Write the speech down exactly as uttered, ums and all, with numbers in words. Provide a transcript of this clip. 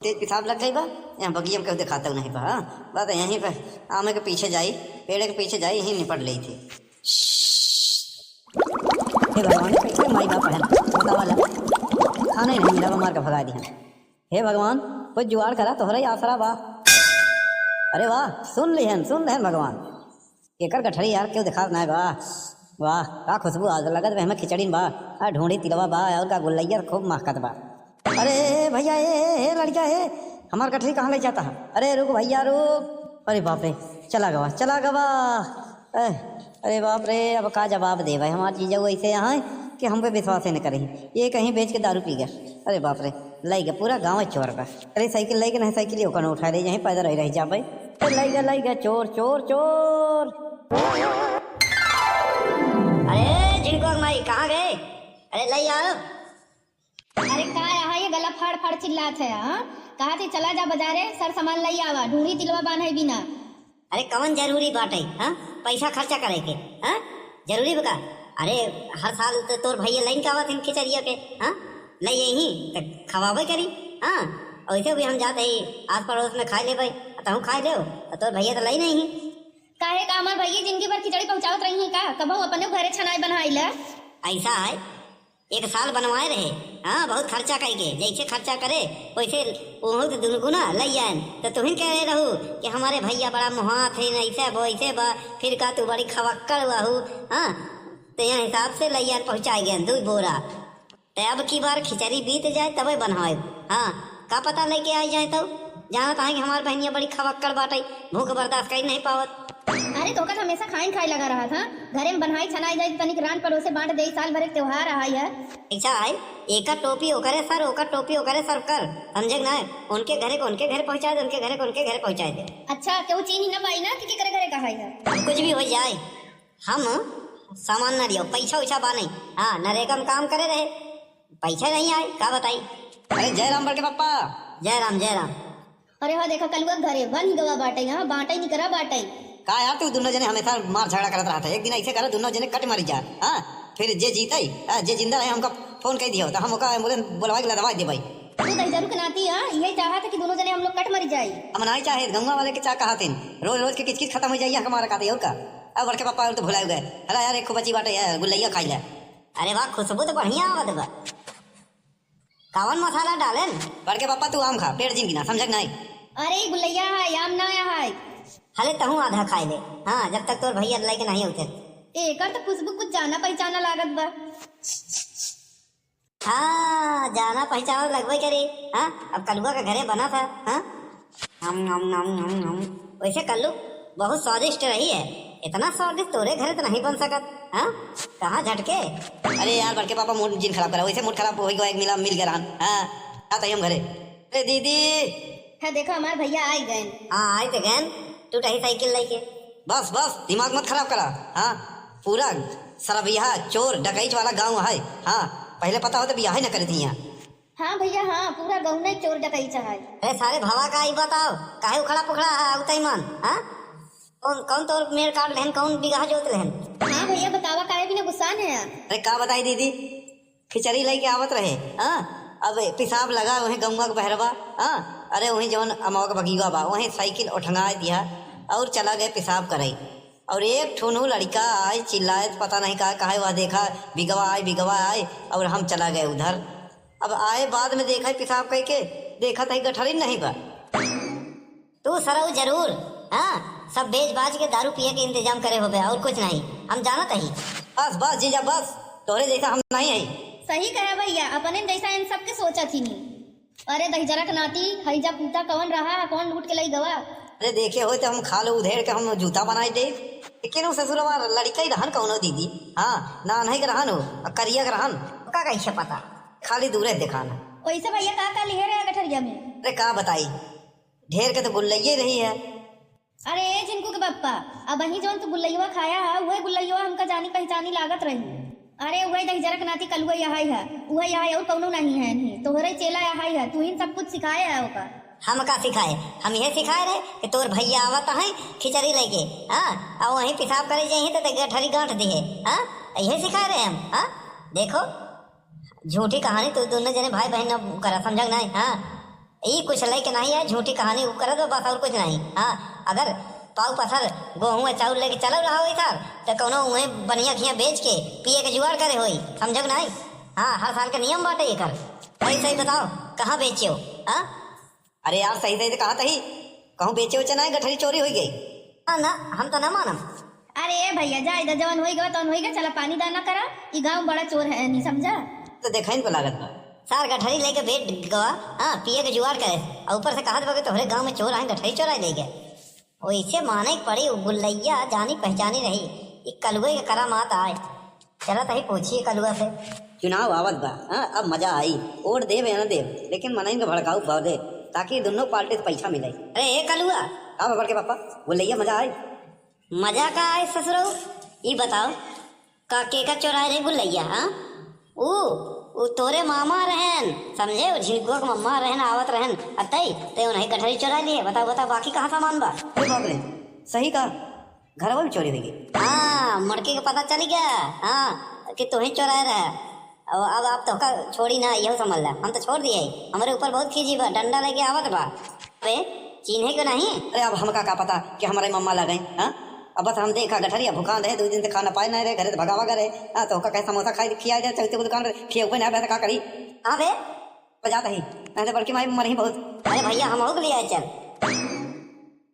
तेज पेशाब लग गई बा, यहाँ बगिया में केहू देखाता नहीं बा। हाँ, बस यहीं पे आमे के पीछे जाई, पेड़े के पीछे जाई, यहीं निपट लेई थी। हे भगवान, कैसे माई बाप है, बतावा ला। खाना ही नहीं मिला बा, मार के भगा दिया। हे भगवान, कुछ जुगाड़ करा, तोहरा ही आसरा बा। अरे वाह, सुन लिहन, सुन लिहन भगवान। एकर गठरी यार केहू देखात नाय बा। वाह, का खुशबू आज लगत बा, हमें खिचड़ी में बा। आ ढूंढी तिलवा बा, और का गुल्लैया खूब महकत बा। अरे भैया, ए, ए, ए लड़का, ए, हमार गठरी कहाँ ले जाता है? अरे रुक भैया, रुक। अरे बाप रे, चला गवा, चला गवा। ए, अरे बाप रे, अब का जवाब देबे हमार जीजा, ऐसे यहाँ कि हम पे विश्वास ही न करी। ये कहीं बेच के दारू पी गए। अरे बाप रे, लई गए, पूरा गाँव चोर बा। अरे साइकिल लई के नहीं, साइकिल ओकर उठा ले जाए, पैदल रह, रह जाबे। ए, लई गए, लई गए, चोर, चोर, चोर। अरे झिनको माई, कहाँ गए? अरे लई आओ। अरे का यहाँ ये गला फाड़ फाड़ चिल्लात है, हाँ? कहा थे चला जा बाजारे, सर सामान लई आवा, ढूंढी तिलवा बांधे बिना। अरे कवन जरूरी बाटे, हाँ? पैसा खर्चा करे के, हाँ? जरूरी बा का? अरे हर साल तो तोर भैया लइन के आवत हिन खिचड़िया के, हाँ? लई यही त खवाबे करी, हाँ? वैसे भी हम जात ही आस पड़ोस में खाए लेबे, तहूँ खाए लेव, त तोर भैया तो लई नहीं। काहे का हमार भैया जिंदगी भर खिचड़ी पहुँचावत रही है का? कबहू अपने घरे छनाई बनाई ला। ऐसा है, एक साल बनवाए रहे, हाँ, बहुत खर्चा कई के, जैसे खर्चा करे, वैसे ओहू से दुगुना लई आएन। तो तुहिन कह रहे रहू कि हमारे भैया बड़ा मुहात है, ऐसे बा, वैसे बा, फिर का तू बड़ी खवक्कड़ हुआ हूँ, हाँ, तो यह हिसाब से लई आएन, पहुँचाए गए दो बोरा। ते अब की बार खिचड़ी बीत जाए तबे बनाए, हाँ, का पता लेके आई जाए तो। जानत है कि हमार बहनिया बड़ी खवक्कड़ बाटे, भूख बर्दाश्त कर नहीं पावत। अरे तोका तो हमेशा खाइन खाए लगा रहा था, घरे में बनाई छनाई जाए, तनिक रान पड़ोसे बांट दे, साल भर एक त्योहार आहा है। ऐसा है, एकर टोपी ओकरे सर, ओकर टोपी ओकरे सर कर, समझे कि ना? उनके घरे को उनके घरे पहुँचा दे, उनके घरे को उनके घरे पहुँचा दे। अच्छा, केहू चीन्ही ना पाई ना कि केकरे घरे का है? अब कुछ भी हो जाए, हम सामान ना लियो, पैसा वैसा बा नहीं। हाँ, नरेगा में काम करे रहे, पैसा नहीं आए, का बताई। अरे जय राम बड़के पप्पा। जय राम, जय राम। अरे हाँ, देखा कलुआ घरे बन गवा बाटे, यहाँ बांटे निकरा बाटे। का यार, तू दोनों जने हमेशा मार झगड़ा करत रहत है, एक दिन ऐसे करो दोनों जने कट मरी जा, हाँ, फिर जे जीते, हाँ, जे जिंदा रहे हमका फोन कर दियो, तो हम ओका एम्बुलेंस बुलवा के लदवा देबै। तू दहिजरू के नाती, हाँ, यही चाहत है कि दोनों जने हम लोग कट मरी जाए। हम नहीं चाहे, गौवा वाले के चाह कहा थे, रोज रोज के किचकिच खत्म हो जाइए हमारा कहते और का। अब बड़के पापा तो भुलाए गए, हला यार एक खूब अच्छी बात है, गुल्लैया खाई ले। अरे वाह, खुशबू तो बढ़िया आवत बा। कवन मसाला डालेन? बड़के पापा, तू आम खा, पेट जिन गिना, समझक नहीं। अरे, ई गुलैया है, आम ना है। हले तहूँ आधा खाए ले। हाँ, जब तक तोर भैया लेके नहीं होते। एकर तो खुशबू कुछ जाना पहचाना लागत बा। हाँ, जाना पहचाना लगबे करे। हाँ, अब कलुआ का घरे बना था। हाँ, हम, हम, हम, हम, हम। वैसे कल्लू बहुत स्वादिष्ट रही है। इतना स्वादिष्ट तोरे घरे तो नहीं बन सकत। हाँ, कहाँ झटके? अरे यार, बड़के पापा मूड जिन खराब करा, वैसे मूड खराब हो गया, एक मिला मिल गया रहन। हाँ, आता ही हम घरे। अरे दीदी। हाँ, देखो हमार भैया आई गए। हाँ, आई तो गए, टूटा ही साइकिल लेके। बस बस, दिमाग मत खराब करा। हाँ, पूरा सरबिया चोर डकैत वाला गांव है। हाँ, पहले पता होता बियाह ही न करती यहाँ। हाँ भैया, हाँ, पूरा गौने चोर डकैत है। अरे सारे भवा का ई बताओ, काहे उखड़ा पुखड़ा है उतई मन, हाँ? कौन, कौन तोर मेड़ काट लेहन, कौन बिगहा जोत लेहन? हाँ भैया, बतावा, काहे बिना गुस्सा में है? अरे का बताई दीदी, खिचड़ी लेके आवत रहे, हाँ? अब पेशाब लगा वहीं गौवा के बहरवा, हाँ? अरे वहीं जौन अमवा के बगीवा बा, वहीं साइकिल उठंगाए दिया और चला गए पेशाब करे। और एक ठुनू लड़का आए चिल्लाए, पता नहीं का, काहे वह देखा बिगवा आए, बिगवा आए, और हम चला गए उधर। अब आए बाद में देखा पेशाब कइ के, देखा तो गठरी नहीं बा। तू सरऊ जरूर, हाँ, सब बेच बाच के दारू पिए के इंतजाम करे होबे, और कुछ नहीं, हम जानत ही। बस बस जीजा बस, तोहरे जैसा हम नहीं है। सही कहा भैया, अपने जैसा इन सबके सोचत ही नहीं। अरे दहिजरा के नाती, हईजा पूता कौन रहा है, कौन लूट के लई गवा? अरे देखे होय तो हम खाल उधेड़ के हम जूता बनाई दे। लेकिन वो ससुरवा लड़का ही रहन कौनो दीदी। हाँ, नान्हे के रहन हो, आ करिया के रहन। ओका कैसे पता? खाली दूरे देखाना। वैसे भैया का का लिहे रहे गठरिया में? अरे का बताई, ढेर के तो गुल्लैये रही है। अरे ए झिनकू के बप्पा, अबहीं जौन तू गुल्लैया खाया है, उहे गुल्लैया हमका जानी पहचानी लागत रही। अरे उहे दहिजरा के नाती कलुआ यहाई है, उहे यहाई और कौनो नहीं है इन्हीं। तोहरे चेला यहाई है, तू ही सब कुछ सिखाए है ओका। हम का सिखाए? हम यह सिखाए रहे कि तोर भैया आवत है खिचड़ी लेके, हाँ, और वहीं पेशाब करे जाही तो गठरी गांठ दिहे, हाँ, यह सिखाए रहे हम, हाँ। देखो, झूठी कहानी तू दोनों जने भाई बहन न करा, समझक नहीं, हाँ। ई कुछ लेके नहीं है, झूठी कहानी उ करत बा, बस और कुछ नहीं। हाँ, अगर पाव पसर गोहूँ चाउर लेके चलल रहा होई सार, तो कौनो उहे बनिया खिया बेच के पिए के जुगाड़ करे होई, समझो कि नहीं? हाँ, हर साल के नियम बाटे एकर। सही सही बताओ, कहाँ बेचे हो? हाँ? अरे यार, सही सही से कहा तही, कहूँ बेचे उचे ना, गठरी चोरी होई गई। ना ना, हम तो ना मानम। अरे ए भैया, जाए दा, जवन होई गवा तवन होई गवा, चला पानी दाना करा। ई गाँव बड़ा चोर है, नहीं समझा? तो देखा इनको लागत बा। सार गठरी लेके बैठ गवा, हाँ, पिए के जुगाड़ करे, और ऊपर से कहत बा कि तोहरे गाँव में चोर आए, गठरी चोराए ले गए। वैसे माने के पड़ी, उ गुल्लैया जानी पहचानी रही, ई कलुए के करामात आए। चला तही पूछिए कलुआ से। चुनाव आवत बा, हाँ, अब मजा आई। वोट देब या न देब, लेकिन मनइन के भड़काऊ बहुत दे, ताकि दोनों पार्टी से पैसा मिले। अरे ए कलुआ। का बा बड़के पापा? गुल्लैया मजा आई। मजा का आए ससुरऊ? ई बताओ, का केकर चोराए रहे गुल्लैया, हाँ? ऊ, ऊ तोरे मामा रहन, समझे? ऊ झिनकुआ के मम्मा रहन, आवत रहन, अतई, ते उन्हें गठरी चोरा लिए। बताओ, बताओ, बाकी कहाँ सामान बा? अरे बाप रे, सही का? घरवा में चोरी होई गई। हाँ, मड़के के पता चली गया, हाँ, कि तू ही चोराए रहे। अब, अब आप तोहका छोड़ी ना, यहू समझ ला, हम तो छोड़ दिए, हमरे ऊपर बहुत खीजी बा, डंडा लेके आवत बा। अबे, चिन्हे के नहीं? अरे, अब हमका का पता कि हमरे मम्मा लगे, हाँ? अब बस हम देखा गठरिया भुखान रहे, दो दिन से खाना पाए नहीं रहे, घरे से भगावा करे, हाँ, तोहका कहे समोसा खाई, खिया दे, चौथे को दुकान रहे, खिया ऊपर नहीं, अब ऐसा का करी? हाँ बे, बजात ही, नहीं तो बड़की माई मरही बहुत। अरे भैया, हम हो के लिए आए चल।